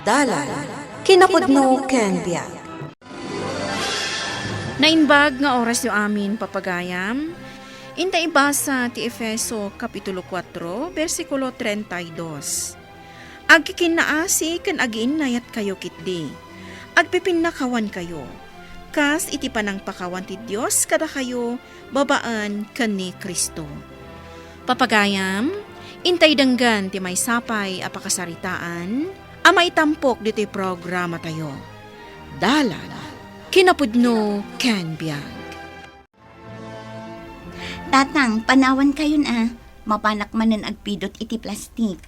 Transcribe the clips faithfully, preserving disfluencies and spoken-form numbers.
Dalan, kinapudno ken biag. Naimbag nga orasyo amin, papagayam. Inta ibasa ti Efeso Kapitulo kuatro, bersikulo treinta y dos. Agkikinnaasi ken agiinnayatkayo ketdi. Agpipinnakawankayo, kas iti panangpakawan ti Dios kadakayo babaen ken ni Cristo. Papagayam, intay denggen ti maysa pay a pakasaritaan a maitampok ditoy programatayo. Dalan, kinapudno ken biag. Tatang, panawankayon a. Mapanak manen agpidut iti plastik.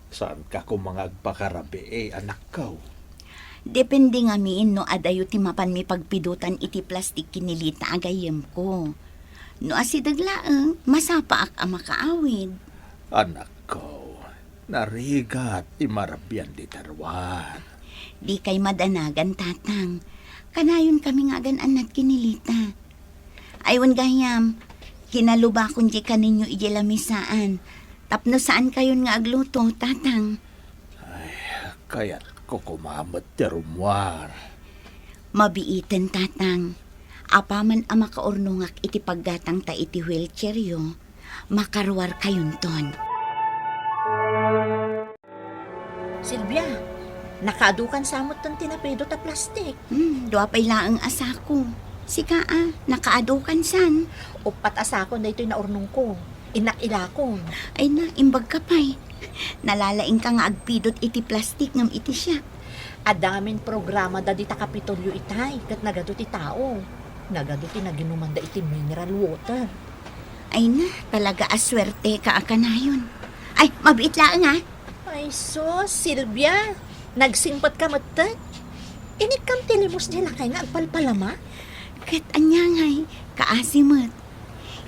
Saanka koma nga agpakarabii, anakko? Depende ngamin no adayo ti mapanmi pagpidutan iti plastik ken ni Lita a gayyemko. No asideg laeng, masapaak a makaawid. Anakko, narigat ti marabian dita ruar. Dikay madanagan, Tatang. Kanayonkami nga agan-annad ken ni Lita. Ay, wen gayam, kinalubakon diay kaninyo idiay lamisaan. Tapno saankayon nga agluto, Tatang. Ay, kayatko koma met ti rummuar. Mabiiten, Tatang. Apaman a makaurnongak iti paggatangta iti wheelchairyo, makaruarkayonton. Silvia, nakaadukan sa metten ti napidut a plastik. Hmm, dua pay laeng a sako. Sika a, nakaadukan san? Uppat a sako daytoy naurnongko. Innak ilakon. Ay na, imbagka pay. Nalalaingka nga agpidut iti plastik ngem iti siak. Adda ngamin programada dita Kapitolyo itay, ket nagadu ti tao. Nagadu ti naginumanda iti mineral water. Ay na, talaga a suerteka a kanayon. Ay, mabiit laeng a. Ay sus, Silvia, nagsingpetka metten? Inikkam ti limos diay lakay nga agpalpalama? Ket ania ngay, kaasi met.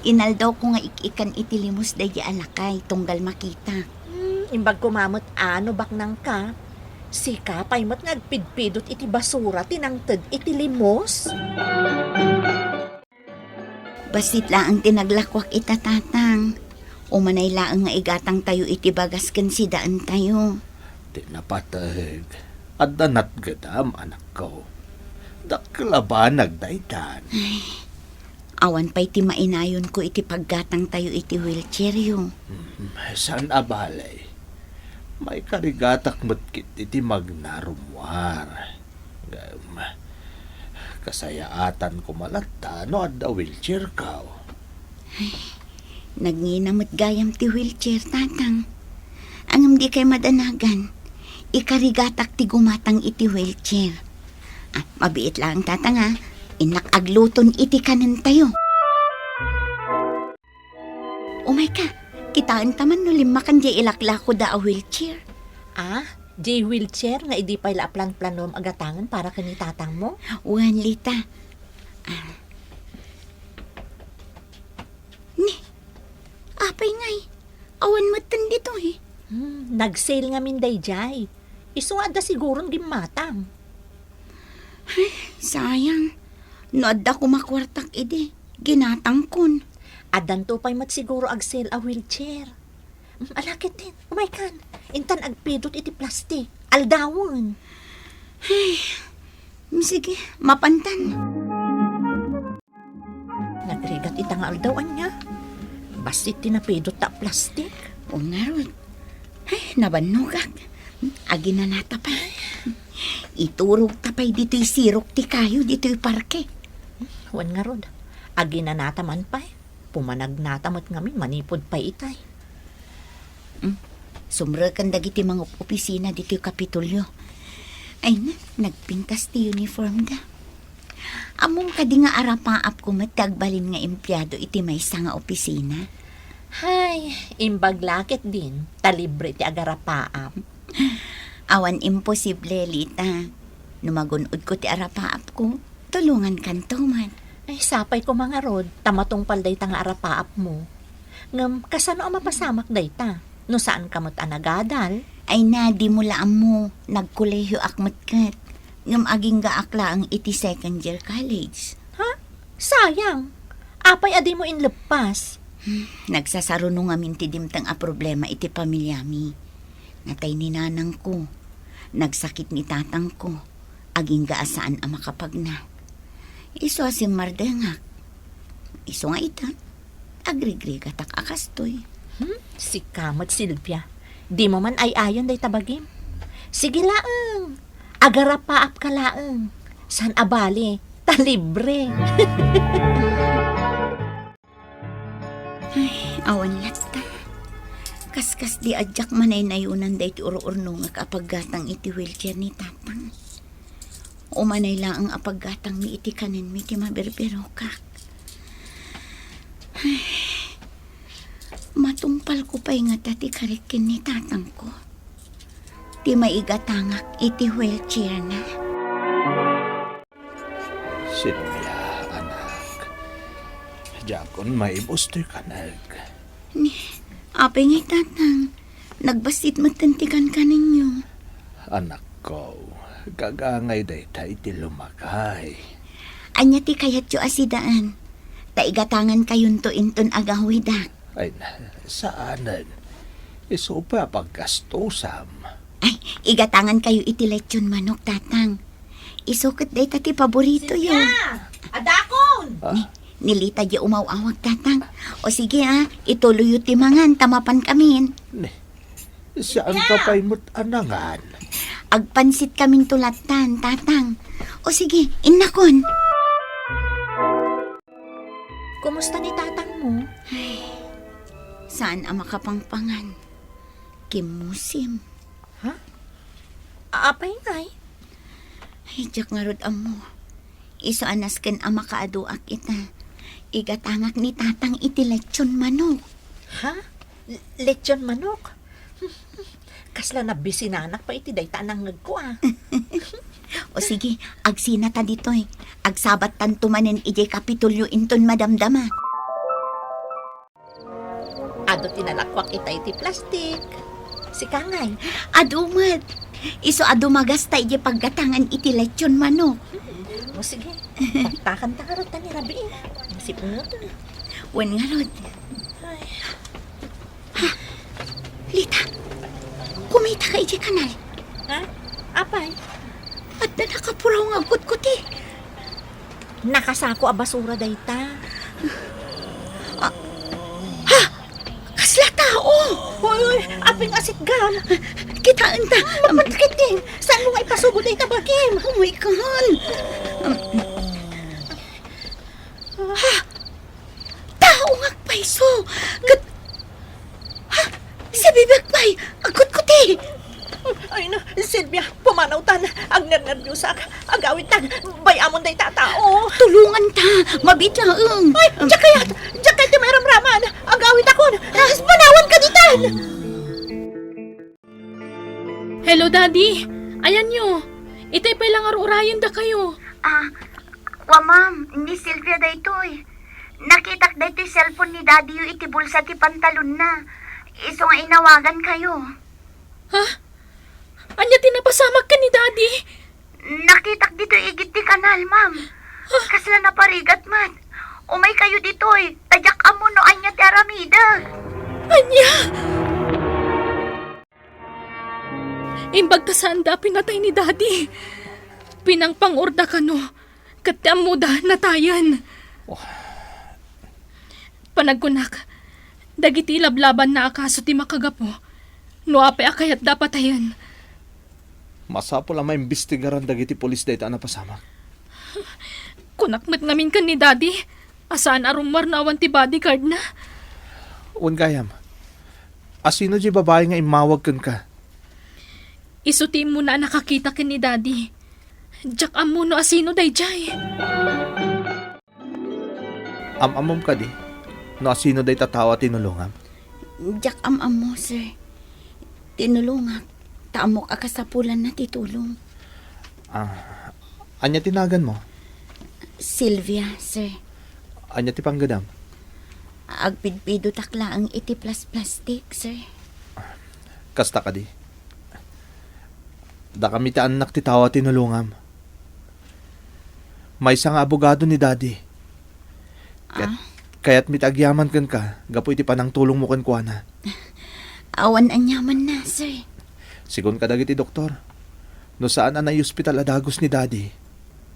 Inaldawko nga ik-ikan iti limos daydi a lakay tunggal makitak. Hmm, imbag koma met a no baknangka. Sika pay met nga agpidpidut iti basura ti nangted iti limos? Bassit laeng ti naglakuak ita, Tatang. Umanay laeng nga igatangtayo iti bagas ken sidaentayo. Ti napateg, adda natgedam, anakko. Dakkel a banag daytan. Ay, awan pay ti mainayonko iti paggatangtayo iti wheelchairyo. Hmm, saan a bale. Maikarigatak met ketdi ti magnarummuar. Ngem, kasayaatan koma latta no adda wheelchairko. Ay, nagngina met gayam ti wheelchair, Tatang. Ngem dikay madanagan. Ikarigatak ti gumatang iti wheelchair. Ah, mabiit laeng, Tatang, a. Innak agluton iti kanentayo. Umayka, kitaenta man no limmakan diay ilaklakoda a wheelchair. Ah, diay wheelchair nga idi pay la a planplanom a gatangen para ken ni tatangmo? Wen, Lita. Ah. Ni, apay ngay, awan metten ditoy. Hmm, nag-sale ngamin daydiay. Isu nga adda siguron gimmatang. Ay, sayang. No adda koma kuartak idi, ginatangkon. Addanto pay met siguro ag-sale a wheelchair. Mm, ala ketdin, umaykan. Intan agpidut iti plastik. Aldawen. Ay, mm, sige, mapantan. Nagrigat ita nga aldaw, ania? Bassit ti napidut ta plastik. O ngarud. Ay, nabannogak. Aginanata pay. Iturogta pay ditoy sirok ti kayo, ditoy parke. Wen ngarud, aginanata man pay. Pumanagnata met ngamin manipud pay itay. Mm. Sumreken dagiti mangup-opisina ditoy Kapitolyo. Ay na, nagpintas ti uniformda. Ammom kadi nga arapaapko met ti agbalin nga empleado iti maysa nga opisina? Hay, imbag la ketdin, ta libre ti agarapaap. Awan imposible, Lita. No magun-odko ti arapaapko, tulongankanto met. Ay, sapay koma ngarud, ta matungpal dayta nga arapaapmo. Ngem, kasano a mapasamak dayta? No saanka met a nagadal? Ay na, dimo la ammo, nagkolehiyoak met ket. Ngem aginggaak laeng iti second year college. Ha? Sayang. Apay a dimo inleppas? Hmm, nagsasaruno ngamin ti dimteng a problema iti pamiliami. Natay ni nanangko. Nagsakit ni tatangko, agingga a saan a makapagna. Isu a simmardengak. Isu nga ita, agrigrigatak a kastoy. Hmm? Sika met, Silvia. Dimo man ay-ayon dayta bagim. Sige laeng. Agarapaapka laeng. Saan a bale, ta libre. Ay, awan latta. Kaskas di a diak manaynayonan daytoy ur-urnongak a paggatang iti wheelchair ni tatang. Umanay laeng a paggatangmi iti kanenmi ti mabirbirokak. Ay, matungpalko pay ngata ti karik ken ni tatangko, ti maigatangak iti wheelchairna. Silvia, anak, diakon maibus toy kanek. Ni, apay ngay, tatang? Nagbassit metten ti kankanenyo. Anakko, gagangay dayta iti lumakay. Ania ti kayatyo a sidaan? Ta igatangankayonto inton agawidak. Ay, na, saanen. Isu pay a paggastosam. Ay, igatangankayo iti lechon manok, tatang. Isu ket dayta ti paboritoyo. Silvia! Adakon! Ah. Ni, ni Lita diay umaw-awag, tatang. O sige, ah, ituloyyo ti mangan, ta mapankamin. Ni, saan ka pay met a nangan? Agpansit kaminto lattan, tatang. O sige, innakon. Kumusta ni tatangmo? Ay, saan a makapangpangan. Kimmusim. Ha? Apay ngay? Ay, diak ngarud ammo. Isu a nasken a makaaduak ita, igatangak ni tatang iti lechon manok. Ha? L-, lechon manok? Kasla nabisinanak pay iti dayta a nangngegko, ah. O sige, agsinata ditoy. Agsabattanto manen idiay Kapitolyo inton madamdama. Adu ti nalakuak ita iti plastik. Sika ngay? Adu met. Isu a dumagasta idiay paggatangan iti lechon manok. Hmm, o sige. Taktakanta ngarud ta ni Rabi. Masipungot. Wen ngarud. Ay. Ha? Lita, kumitaka idiay kanal. Ha? Apay? Adda nakapuraw nga agkutkuti. Nakasako a basura dayta. Ah, ha? Kasla tao? Uy, uy, apay nga asitgam? Kitaenta. Mapatkiting. Saanmo nga ipasubo dayta bagim? Oh my God. Um, ha? Tao nga agpayso. Ket, ha? Si Bibek pay, agkutkuti. Ay na, Silvia, pumanawtan. Agnernerbiosak. Agawidtan. Bay-amon dayta a tao. Tulonganta. Mabiit laeng. Ay, diak kayat. Diak kayat ti mairamraman. Agawidak. Panawanka ditan. Hello, Daddy. Ayanyo. Itay pay la nga ur-urayen dakayo. Ah, wa, ma'am. Ni Silvia daytoy. Nakitak daytoy cellphone ni Daddy-yo iti bulsa ti pantalonna. Isu nga inawagankayo. Ha? Ania ti napasamak ken ni Daddy? Nakitak ditoy igid ti kanal, ma'am. Ha? Kasla naparigat met. Umaykayo ditoy, ta diak ammo no ania ti aramidek. Ania? Imbag ta saanda a pinatay ni Daddy. Pinangpang-orda kano, ket ti ammoda, natayen. Oh. Panagkunak, dagiti lablabanna a kaso ti makagapu, no apay a kayatda a patayen. Masapul a maimbestigaran dagiti pulis dayta a napasamak. Kunak met ngamin ken ni Daddy, a saan a rummuar no awan ti bodyguardna. Wen gayam, asino diay babai nga immawag kenka? Isu ti immuna a nakakita ken ni Daddy. Diak ammo no asino daydiay. Am-ammom kadi no asino dayta tao a tinulongam? Diak am-ammo, sir. Tinulongak, ta ammok a kasapulanna ti tulong. Ah, ania ti naganmo? Sylvia, sir. Ania ti panggedam? Agpidpidotak laeng iti plas-plastik, sir. Kasta kadi? Dakami ti annak ti tao a tinulongam. Maysa nga abogado ni Daddy. Ket Ah? kayatmi ti agyaman kenka gapu iti panangtulongmo kenkuana. Awan aniamanna, sir. Sigun kadagiti doktor, No saan a naiospital a dagus ni Daddy,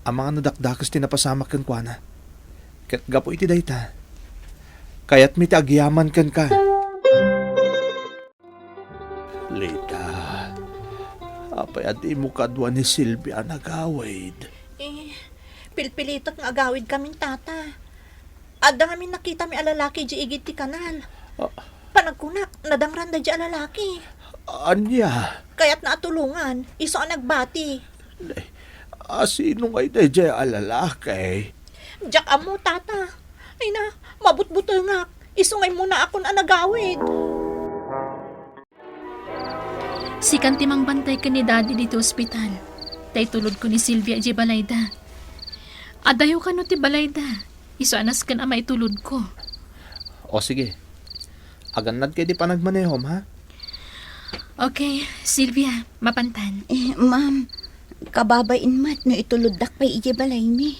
amangan no dakdakes ti napasamak kenkuana. Ket gapu iti dayta, kayatmi ti agyaman kenka. Lita, apay a dimo kadua ni Silvia a nagawid? Eh, pilpilitek nga agawidkamin, Tata. Adda ngamin nakitami a lalaki idiay igid ti kanal. Ah. Panagkunak, nadangran daydiay a lalaki. Ania? Kayatna a tulongan, isu a nagbati. Ne, a sino ngay daydiay a lalaki? Diak ammo, Tata. Ay na, mabutbutengak. Isu nga immunaakon a nagawid. Sikan ti mangbantay ken ni Daddy ditoy ospital. Ta itulodko ni Silvia idiay balayda. Adayo kano ti balayda. Isu a nasken a maitulodko. O sige. Agannad kay di panagmanehom, ha? Okay, Silvia, mapantan. Eh, ma'am, kababain met no ituloddak pay idiay balaymi.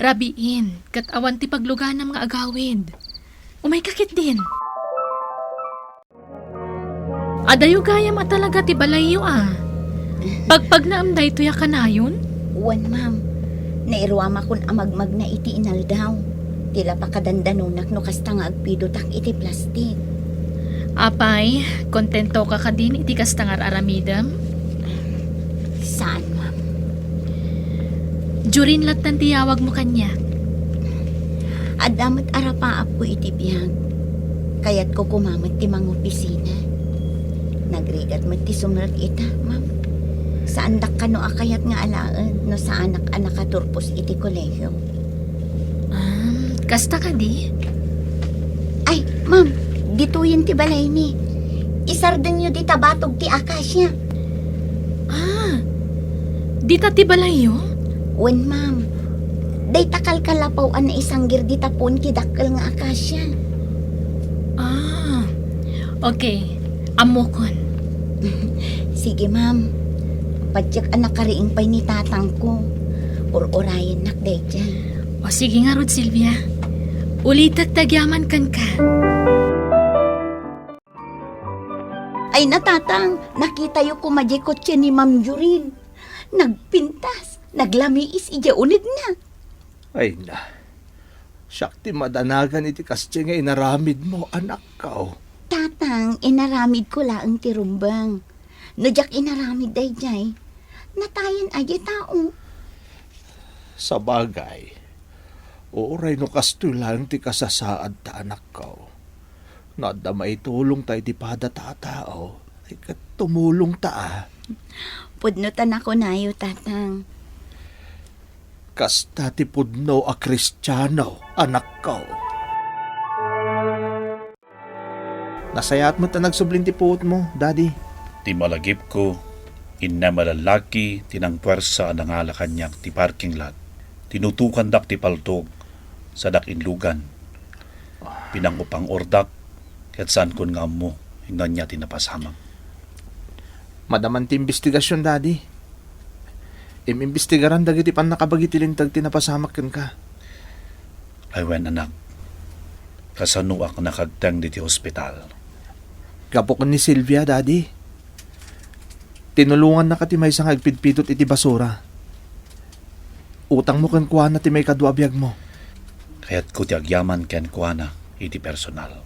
Rabiin, ket awan ti pagluganam nga agawid. Umayka ketdin. Adayo gayam a talaga ti balayyo a. Pagpagnaem daytoy a kanayon? Wen, ma'am. Nairuamakon a magmagna iti inaldaw. Ti la pakadandanonak no kasta nga agpidotak iti plastik. Apay, kontentoka kadin iti kasta nga ar-aramidem? Saan, ma'am. Jorin lattan ti yawagmo kaniak. Adda met arapaapko iti biag. Kayatko koma met ti mangopisina. Nagrigat met ti sumrek ita, ma'am. Saandak kano a kayat nga alaen no saanak a nakaturpos iti kolegio. Ah, kasta kadi? Ay, ma'am, ditoyen ti balaymi. Isardengyo dita batog ti akasia. Ah, dita ti balayyo? Wen, ma'am. Dayta kalkalapaw a naisanggir dita puon ti dakkel nga akasia. Ah, okay. Ammokon. Sige, ma'am. Patiek a nakariing pay ni tatangko. Ur-urayennak daydiay. O, sige ngarud, Silvia. Ulitek ti agyaman kenka. Ay, natatang, nakitayo koma diay kotse ni Ma'am Jorin. Nagpintas, naglamiis idiay unegna. Ay na, siak ti madanagan iti kasdiay nga inaramidmo, anakko. Tatang, inaramidko laeng ti rumbeng. No diak inaramid daydiay, natayen a diay tao. Sabagay, uray no kastoy laeng ti kasasaadta, anakko. No adda maitulongta iti padata a tao, ay ket tumulongta a. Pudno ta nakunayo, tatang. Kasta ti pudno a Kristiano, anakko. Nasayaat met a nagsublin ti puotmo, Daddy. Ti malagipko, innem a lallaki ti nangpuersa a nangala kaniak ti parking lot. Tinutokandak ti paltog, sadak inlugan. Pinangupang-ordak, ket saankon nga ammo no ania ti napasamak. Madaman ti imbestigasion, Daddy. Im-imbestigaran dagiti pannakabagi ti linteg ti napasamak kenka. Ay wen, anak. Kasanoak nakagteng diti ospital? Gapu ken ni Silvia, Daddy. Tinulongannaka ti maysa nga agpidpidot iti basura. Utangmo kenkuana ti maikadua a biagmo. Kayatko ti agyaman kenkuana iti personal.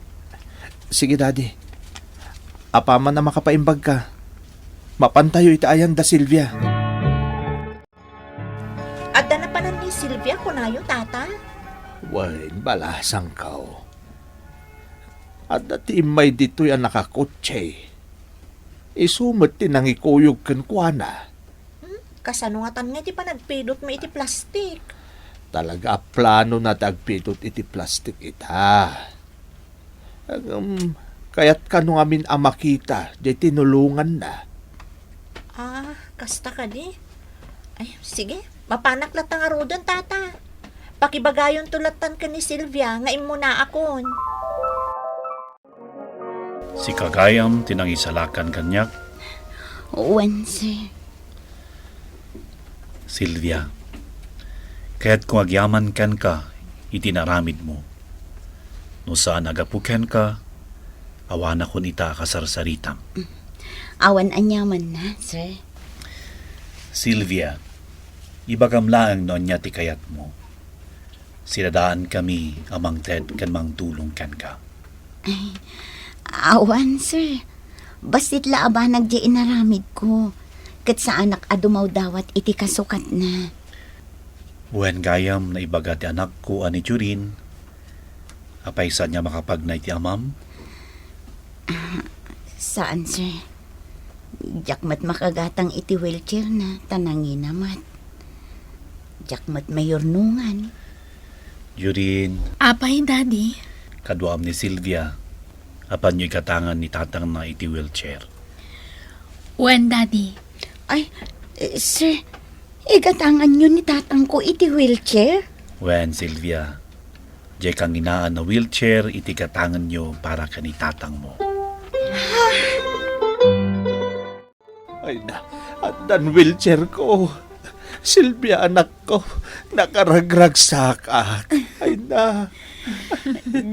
Sige, Daddy. Apaman a makapaimbagka, mapantayo iti ayan da Silvia. Adda napanan ni Silvia, kunayo, Tata? Wen, balasangko. Adda ti immay ditoy a nakakotse. Isu met ti nangikuyog kenkuana. Hmm? Kasano ngatan nga iti panagpidotmo iti plastik? Talaga a planona ti agpidot iti plastik ita. Ngem, kayat kano ngamin a makita diay tinulonganna. Ah, kasta kadi? Ay, sige, mapanak latta ngaruden, Tata. Pakibagayonto lattan ken ni Silvia nga immunaakon. Sika gayam ti nangisalakan kaniak? Wen, sir. Silvia, kayatko nga agyaman kenka iti inaramidmo. No saan a gapu kenka, awanakon ita a kasarsaritam. Awan aniamanna, sir. Sylvia, ibagam laeng no ania ti kayatmo. Sidadaankami a mangted ken mangtulong kenka. Ay, awan, sir. Bassit la a banag diay inaramidko, ket saanak a dumawdawat iti kasukatna. Wen gayam naibaga ti anakko a ni Jorin. Apay, saan nga makapagna iti amam? Ah, saan, sir. Diak met makagatang iti wheelchair na, ta nangina met. Diak met mayurnongan. Jorin. Apay, Daddy? Kaduaam ni Sylvia. Apanyo igatangan ni tatangna iti wheelchair? Wen, Daddy. Ay, eh, sir, igatanganyo ni tatangko iti wheelchair? Wen, Sylvia. Diay kanginaan a wheelchair iti gatanganyo para ken ni tatangmo. Ay na, addan wheelchair ko. Sylvia, anakko, nakaragragsakak. Ay na.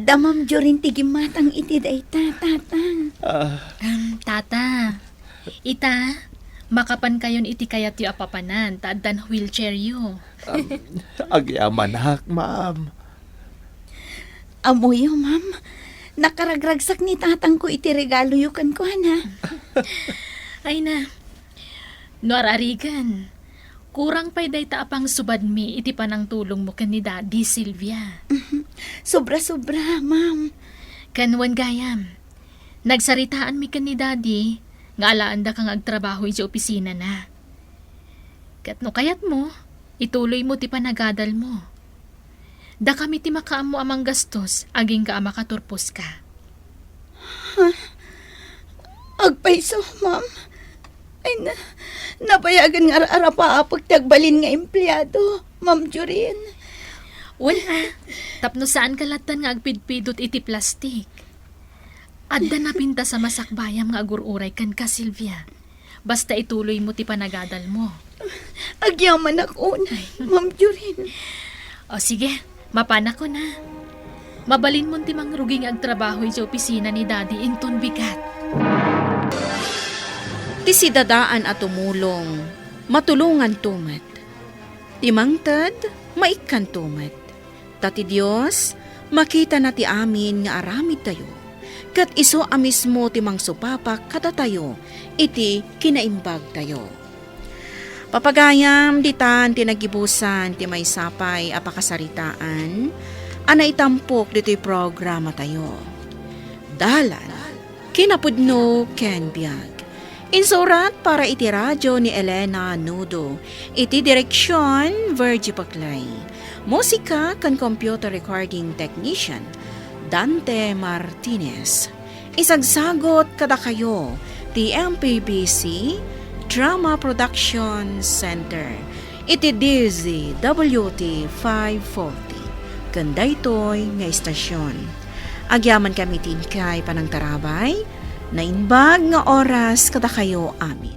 Da Ma'am Jorin ti gimmatang iti dayta, Tatang. Ah. Um, Tata, ita, makapankayon iti kayatyo a papanan, ta addan wheelchairyo. Um, agyamanak, Ma'am. Ammoyo, Ma'am. Nakaragragsak ni tatangko iti regaloyo kenkuana. Ay na, no ar-arigan, kurang pay dayta a pangsubadmi iti panangtulongmo ken ni Daddy, Sylvia. Sobra-sobra, Ma'am. Ken wen gayam, nagsaritaanmi ken ni Daddy nga alaendaka nga agtrabaho idiay opisinana. Ket no kayatmo, ituloymo ti panagadalmo. Dakami ti makaammo a manggastos agingga a makaturposka. Ha? Agpayso, Ma'am. Ay na, nabayagen nga ar-arapaapek ti agbalin nga empleado, Ma'am Jorin. Wen a, tapno saanka lattan nga agpidpidot iti plastik. Adda napintas a masakbayam nga agur-uray kenka, Sylvia. Basta ituloymo ti panagadalmo. Agyamanak unay, Ma'am Jorin. O sige, mapanakon a. Mabalinmon ti mangrugi nga agtrabaho idiay opisina ni Daddy inton bigat. Ti sidadaan a tumulong, matulonganto met. Ti mangted, maikkanto met. Ta ti Dios, makitana ti amin nga aramidtayo, ket isu a mismo ti mangsupapak kadatayo iti kinaimbagtayo. Papagayam, ditan ti nagibusan ti maysa pay a pakasaritaan a naitampok ditoy programatayo. Dalan, kinapudno ken biag. Insurat para iti radio ni Elena Nudo. Iti direksion, Virgie Paclay. Musika ken computer recording technician, Dante Martinez. Isagsagot kadakayo ti M P B C Drama Production Center iti D Z W T five forty ken daytoy nga istasyon. Agyamankami ti inkay panangtarabay, naimbag nga oras kadakayo amin.